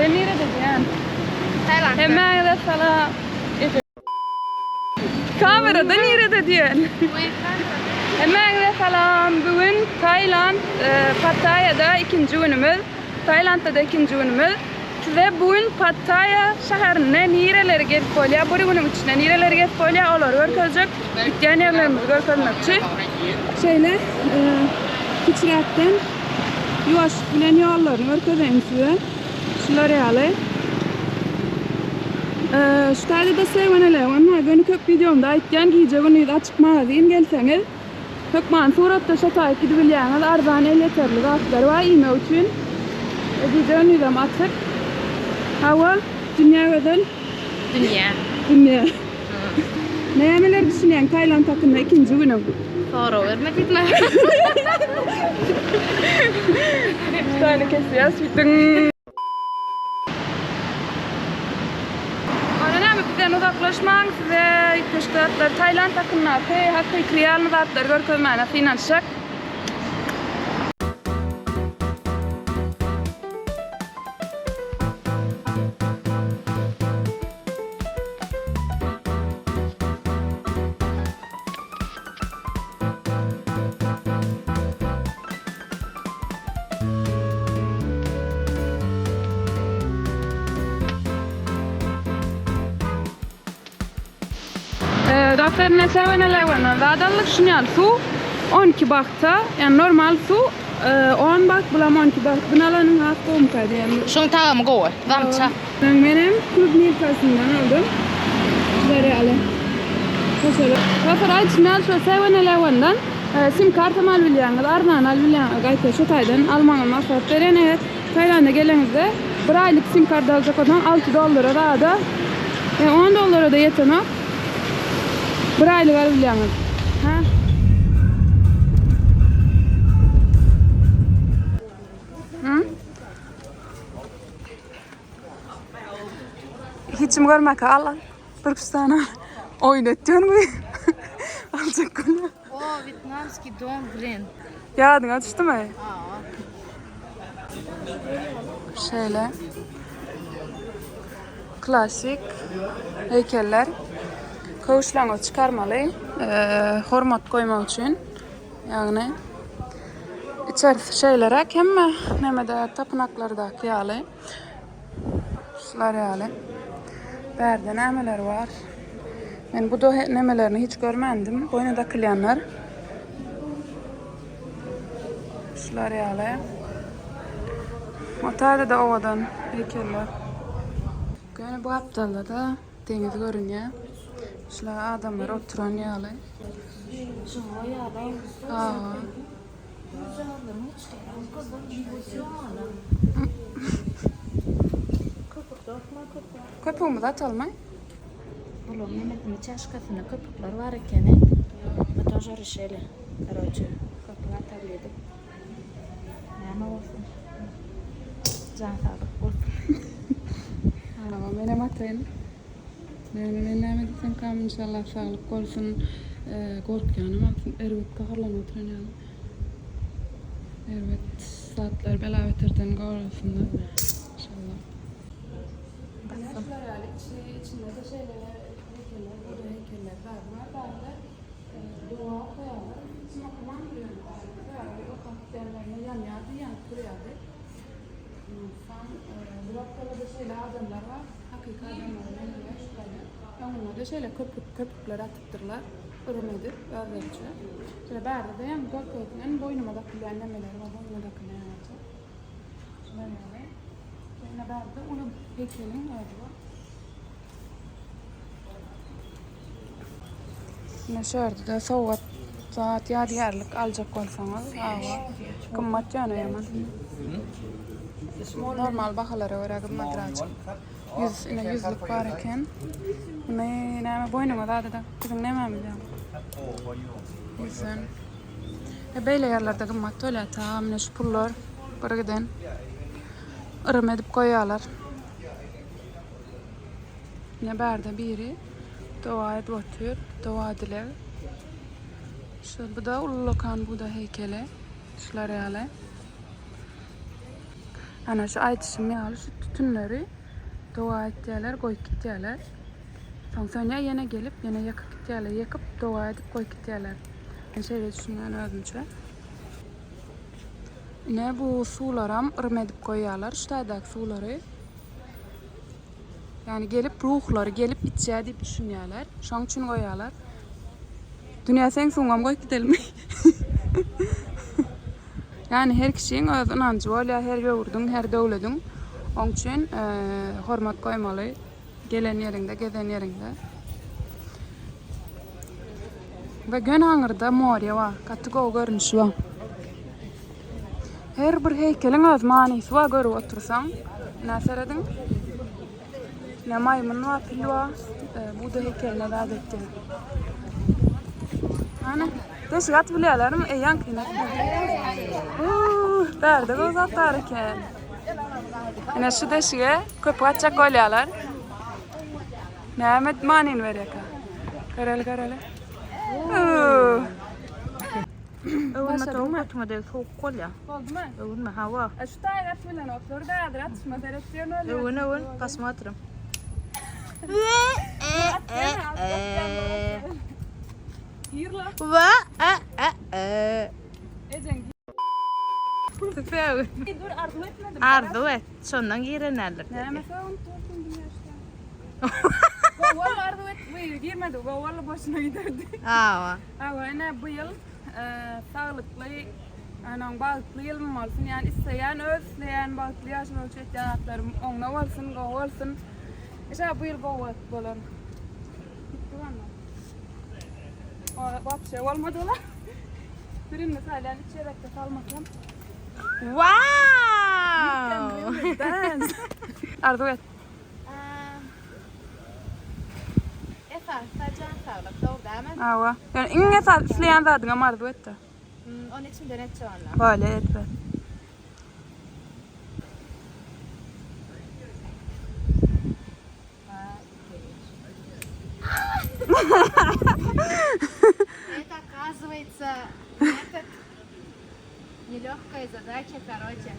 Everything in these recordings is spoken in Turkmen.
Sen nirede diýen? Tailandda. Hemmäňize salam. Kamerada nirede diýen? Hemmäňize salam. Bu gün Tailand, e, Pattayada ikinji günümiz. Tailandda-da ikinji günümiz. Size bu gün Pattaya şäherinde nireleri gezip bolýar, bir günüň içinde nireleri gezip bolýar, olary görkezjek. Gitýän ýerlerimizi görkezmekçi. Şeýle e, kiçiräkden ýuwaşlyk bilen ýollaryny görkezeýin size. Şular ýaly. E, şu taýda-da 7-Eleven bar. Göni köp wideomda aýtýan, gije-gündiz açyk magazin gelseňiz, hökman suratda şo taýyp gidibilýäňiz. Arzan elýeterli zatlar bar iýmek üçin. E, gije-gündizem açyk. Hawa, dünýä gözel. Dünýä. Dünýä. Nämeler düşünýäň Tailand hakynda ikinji günüň? Sorag berme diýdim. Tany kesýäs bitin. Onda näme bizden uzaklaşmaň size üýtgeşik zatlar Tailand hakyndaky hakyky realny zatlary görkezmäne synanyşjak. Dostlar ine Seven Eleven'dan zat aldyk şuny ýaly suw 12 bahta ýani normal suw 10 baht bulam 12 baht buny alanyň has gowumyka diýen. Şuň tagamy gowy. Zamça. Menem klubnikasyndan aldym. Şular ýaly. Hoşaly. Dostlar aýdyşym ýaly şo Seven Eleven'dan sim kartam alyp bilýäňiz, arzan alyp bilýäňiz. Gaýta şo taýdan almagyňyzy maslahat berýän. Eger Taýlanda geleňizde bir aýlyk sim kart aljak bolsaň 6 dollara zada, ýa 10 dollara-da ýetenok. Bir aýlyk alyp bilýäňiz. Hä? Hı? Hiçim görmäkä al al. Bir küstana oýun etýän bu. Aljak bolýar. O, Wýetnamskiý dom brend. Ýadyňa düşdümi? Şeýle. Klasik heýkeller. Köwüşleňizi çykarmaly. Hormat goýmak üçin. Ýagny içerisi şeýleräk hemme nemede tapynaklardaky ýaly. Şular ýaly. Bärde nämeler bar? Men bu nemelerini hiç görmändim. Boýna dakylýanlar. Şular ýaly. O taýda-da owadan heýkeller. Göni bu gapdalda-da deňiz görünýär. Şular adamlar oturan ýaly. Aa. Köpügimizi atalmy? Bularyň nemesinde çaşkasynda köpükler bar ekeni. Мы тоже решили, короче, köpük ataly diýdik. Näme bolsun? Jan saglyk bolsun. Hawa, menem ataýyn. Näme men näme diýsem kam inşallah saglyk bolsun. Gorkýanam aslynda erbet gaharlanyp oturan ýaly. Erbet zatlar bela beterden gorasynda. Inşallah. Şular ýaly içi içinde-de şeýle heýkeller, buda heýkelleri zady bar. Bärde doga okaýarlar. Hiç okaman ýöne sebäbi okap gidenlerinde ýanýardy, ýanyp durýardy. Onsoň bu wagtlarda-da şeýle adamlar bar, hakyky adamlara meňzeýär şularda. Öňünde-de şeýle köpük köpükler atypdyrlar, ürüm edip özleriçe. Şeýle bärde-de ýaňy görkezdiň, boýnuma dakylýan nemeler bar, boýnuma dakylýan ýalyja. Şular ýaly. Ýene bärde uly heýkeliň özi bar. Ine şu ýerde-de sowgat zat ýadygärlik aljak bolsaňyz, hawa, gymmat ýöne ýaman. Normal bahalara görä gymmatraçyk. 100 ine ýüzlük bar eken. Muny näme boýnuňa zady-da biziň nämämiz ýaly. Ýüzden. E beýle ýerlerde gymmat bolýar ta mine şu pullar bir giden yrym edip goýýarlar. Ine bärde biri doga edip otyr, doga dileg. Şu bu da ullakan Buda heýkeli. Şular ýaly. Ana şu aýdyşym ýaly şu. tütünleri doga etýärler, goýup gitýärler. Soň sönýär, ýene gelip, ýene ýakyp gitýärler. Ýakyp, doga edip goýup gitýärler. Men şeýle düşünýän özümçe. Ine bu suwlaram yrym edip goýýarlar, şu taýdaky suwlary. Ýagny gelip ruhlary gelip içýär diýip düşünýärler. Şoň üçin goýýarlar. Dünýä seň suwuňam goýup gidelimi? Ýagny her kişiň öz ynanjy bolýar, her ýurduň, her döwlediň. Oň üçin hormat goýmaly. Gelen ýeriňde, gezen ýeriňde. We göni aňyrda morýa bar. Gaty gowy görnüşi bar. Her bir heýkeliň öz manysy bar görüp otursaň. Ine serediň. Ine maýmyn bar, pil bar. E, bu da heýkeline zat etdi. Ana, deşik atyp bilýärlermi? Eý, ýaňkyny Uuu, bärde gowy zat bar eken. Ine şu deşige köpük atjak bolýarlar. Näme manyny berýärkä? Göreli, göreli. Uuu. Öwünme towuk götüňe deg sowuk bolýar. Boldumy? Öwünme, hawa. E, şu taýy atyp bilenoklar da, häzir atyşma seretýän bolýar. Öwün, öwün, posmotrim. Gir la. Wa a a a. Ejeň Tüfeği. Dur arzuw etmedim. Arzuw et. Şondan girenlerdir. Näme sögünip dursun dünýä işte. Gowal arzuw et, bu ýyl girmedi. Gowal boşuna giderdi. Hawa. Hawa, ine bu ýyl e, saglykly, ýani bagtly ýylym bolsun. Ýani isleýän, öz isleýän bagtly ýaşamak üçin etýän zatlarym oňuna bolsun, gowy bolsun. Inşallah bu ýyl gowy bolar. Gitdi bana. O, wapşe bolmady ola. Birini salýan, üç gezekde salmasam. Wow! Dance. Arzuw et. Esasy jan saglyk, dogry dämi? Hawa. Ýöne iň esasy isleýän zadyňam arzuw et-de. Ony içimden etjek onda. Bolýa etme. Это оказывается этот нелегкая задача, короче.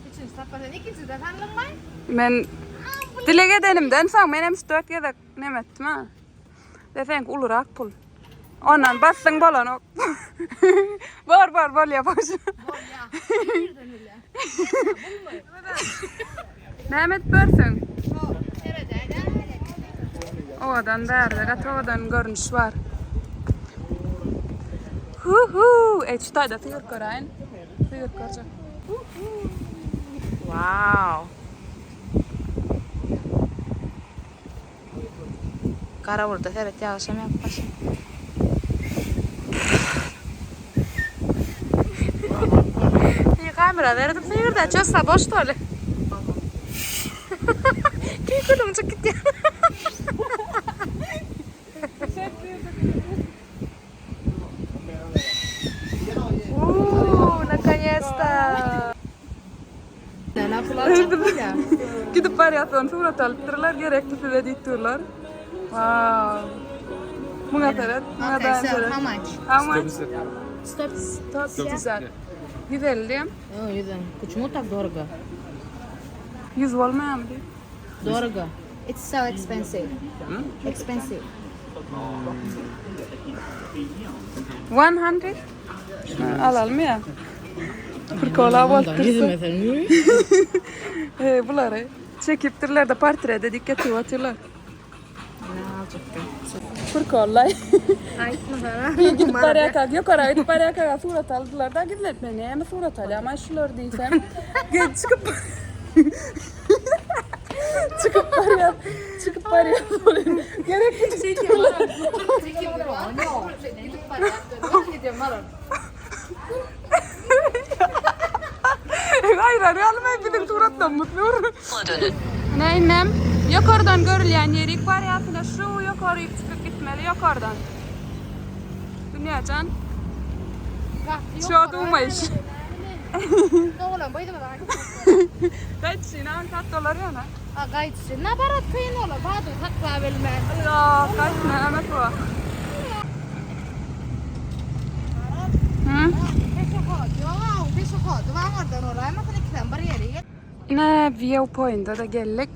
Üçünji sapardan ikinjiden alynmaý. Men dileg edenimden soň men hem 4 gezek neme etdim ha. Deseň ulurak pul. Ondan bassyň bolanok. Bor bor bolýa boş. Bolýa. Birden öyle. Näme edip börsüň? Seredäýdä. Owadan bärde gaty owadan görnüş bar. Hu hu, ey şu taýda sygyr göräýin. Sygyr görjek. Wow. Gara burada seret ýagyşam ýagyp başlady. Iyi kamera seredip sygyrda çözse boş doly. Tüýküligiň çykyp gitýär. Uuu, наконец-то. Gidip barýarsan surat alypdyrlar, gerekli size diýip durlar. Wow. Muňa seret, muňa Okay, da so seret. how much? How much? Stop. 150. 150. Почему так дорого? 100 bolmaýarmy diýip. Дорого. It's so expensive. Expensive. 100? Şunu alalım ya. Prikola bolup dursun. mesela. He, bulary çekipdirler de portrede dikkat edip atyrlar. Prikollay. Aýtma sana. Bir gidip barýarka, ýokara gidip barýarka surat aldylar da gizlet men näme surat alýar, men şular diýsem. Gel çykyp çykyp barýar, çykyp barýar. Gerek durlar. Hayır, almay biziň suratlarymyz dur. Ne innem? Ýokardan görülýän ýerik bar ýa-da şu ýokary çykyp gitmeli ýokardan. Dünýäjan. Şu durmaýyş. Oğlum boýdum bak. Gaýtşyna kat dolar ýana. A gaýtşy. Na barat kyn ola. Badu sakla bilmän. Ýa, gaýtma, emes bu. Hı? Peşehod. Ýok, peşehod. Prahody baňardan olaýmasyn ikisem bir ýere gel. Ine View Point-a-da geldik.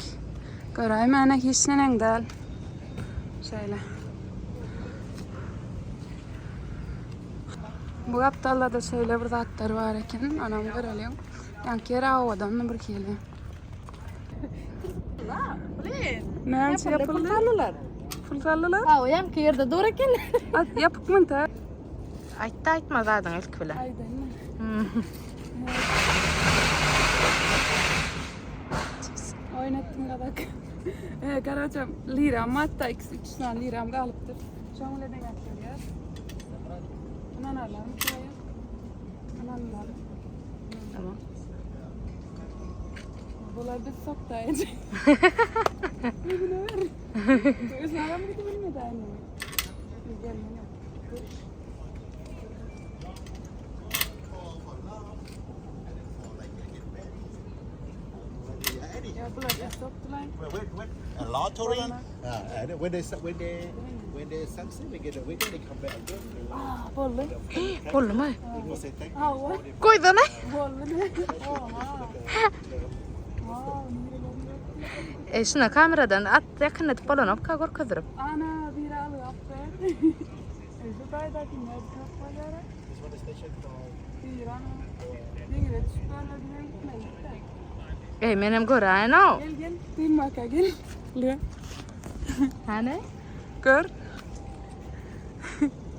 Göräýmäne hiç neneň däl. Şeýle. Bu gapdalda-da şeýle bir zatlar bar eken. Onam göreliň. Ýaňky ýer owadandy bir hili. Näçe ýapyldy? Pul saldylar. Ha, o ýaňky ýerde dur eken. At ýapyk müntä. Aýtda aýtma zadyň ilki bilen. Aýdaýynmy? Oýun etdim gazak. E, garaja liram hatda 2-3 sany liram galypdyr. Şoň bilen deňäp görýär. Ynanarlarmy şoňa? Ynanmaz. Tamam. Bular biz sokdaýjy. Ýüzüne ber. Özüne gidip bilmedi aýny. Gelmedi. Ya bular biz sokdular. Wait, wait. A lottery. And when they when they when they succeed, they get a winner. They come back again. They Ah, boldy. Boldumy? will say thank you. Hawa. Goýdana. Boldy. Oha. Wow, nirelerde? E şuna kameradan at ýakyn edip bolanok ka görkezdirip. Ana biri alyp be. Şu taýda kimler çok bolýar. This one is station for Bir ana. Deňire düşüp görler bilen gitmeli de. E menem göräýin o. Gel gel. Dynmaka gel. Lüe. Hany? Gör.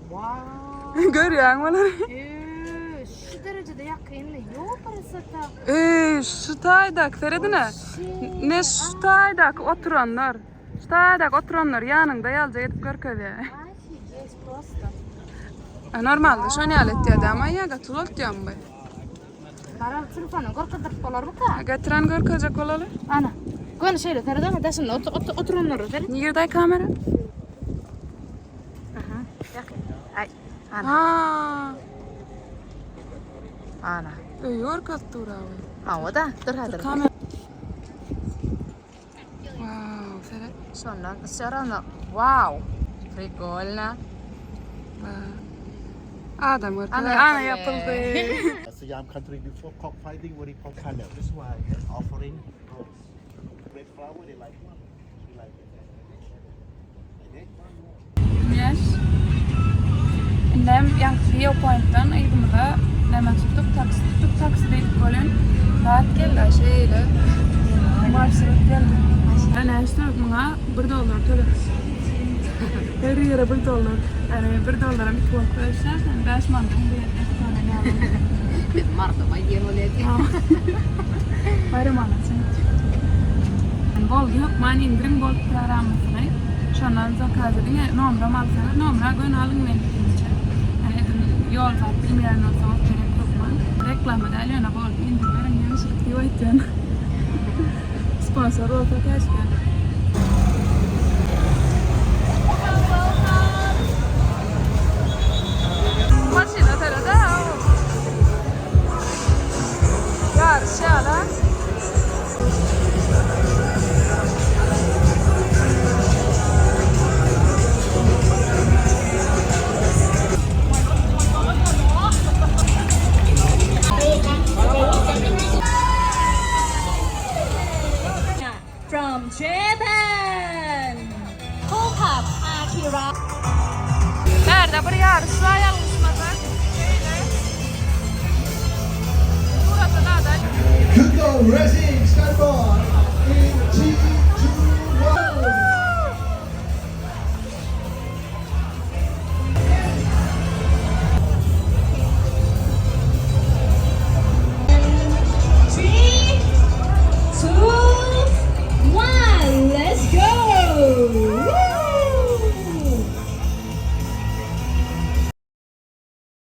Wow. Görýäň olary. Eee, şu derejede ýakynly. Ýok parasata. Ey, şu taýdak seredine. Ne şu taýdak oturanlar. Şu taýdak oturanlar ýanyňda ýalyja edip görkezýär. Офигеть просто. E, Normalde şony ýaly etýärdi ama ýa gaty uzaltýarmy bu? Gara telefonu görkezdirip bolarmyka? Getiren görkezjek bolaly. Ana. Göni şeýle seredene daşynda ot ot oturanlary seret. Nirde kamera? Aha. Ýakyn. Ay. Ana. Ha, Ana. öýi görkezip dur abi. Hawa da, dur häzir. Kamera. Wow, seret. Şondan все равно. Wow. Прикольно. Wow. Adam görkezdi. Ana Ana ýapyldy. ýapyldy. Siam country before cockfighting very popular. That's why offering rose. Red flower they like one. They like it. Like that. Güneş. Indem ýaňky View Point'dan yzymyza näme tutduk, taksi tutduk, taksi diýdik welin zat geldi şeýle. Marşrut geldi. Ene işte muňa 1 dollar töledik. Her ýere 1 dollar. Yani 1 dollara 2 bolup bölüşersen 5 manat bir ýerde tane Biz martda ýen bolýar. Bayram anasın. Boldy hökman indirin Bolt programmasyny. Şondan zakaz ediň, nomra alsaňyz, nomra göni alyň men pikirimçe. Yani edin ýol zat bilmeýän bolsaňyz gerek hökman. Reklama däl ýöne Bolt indirmeriň ýeňişlik diýip aýtýan. Sponsor bolsa keşke.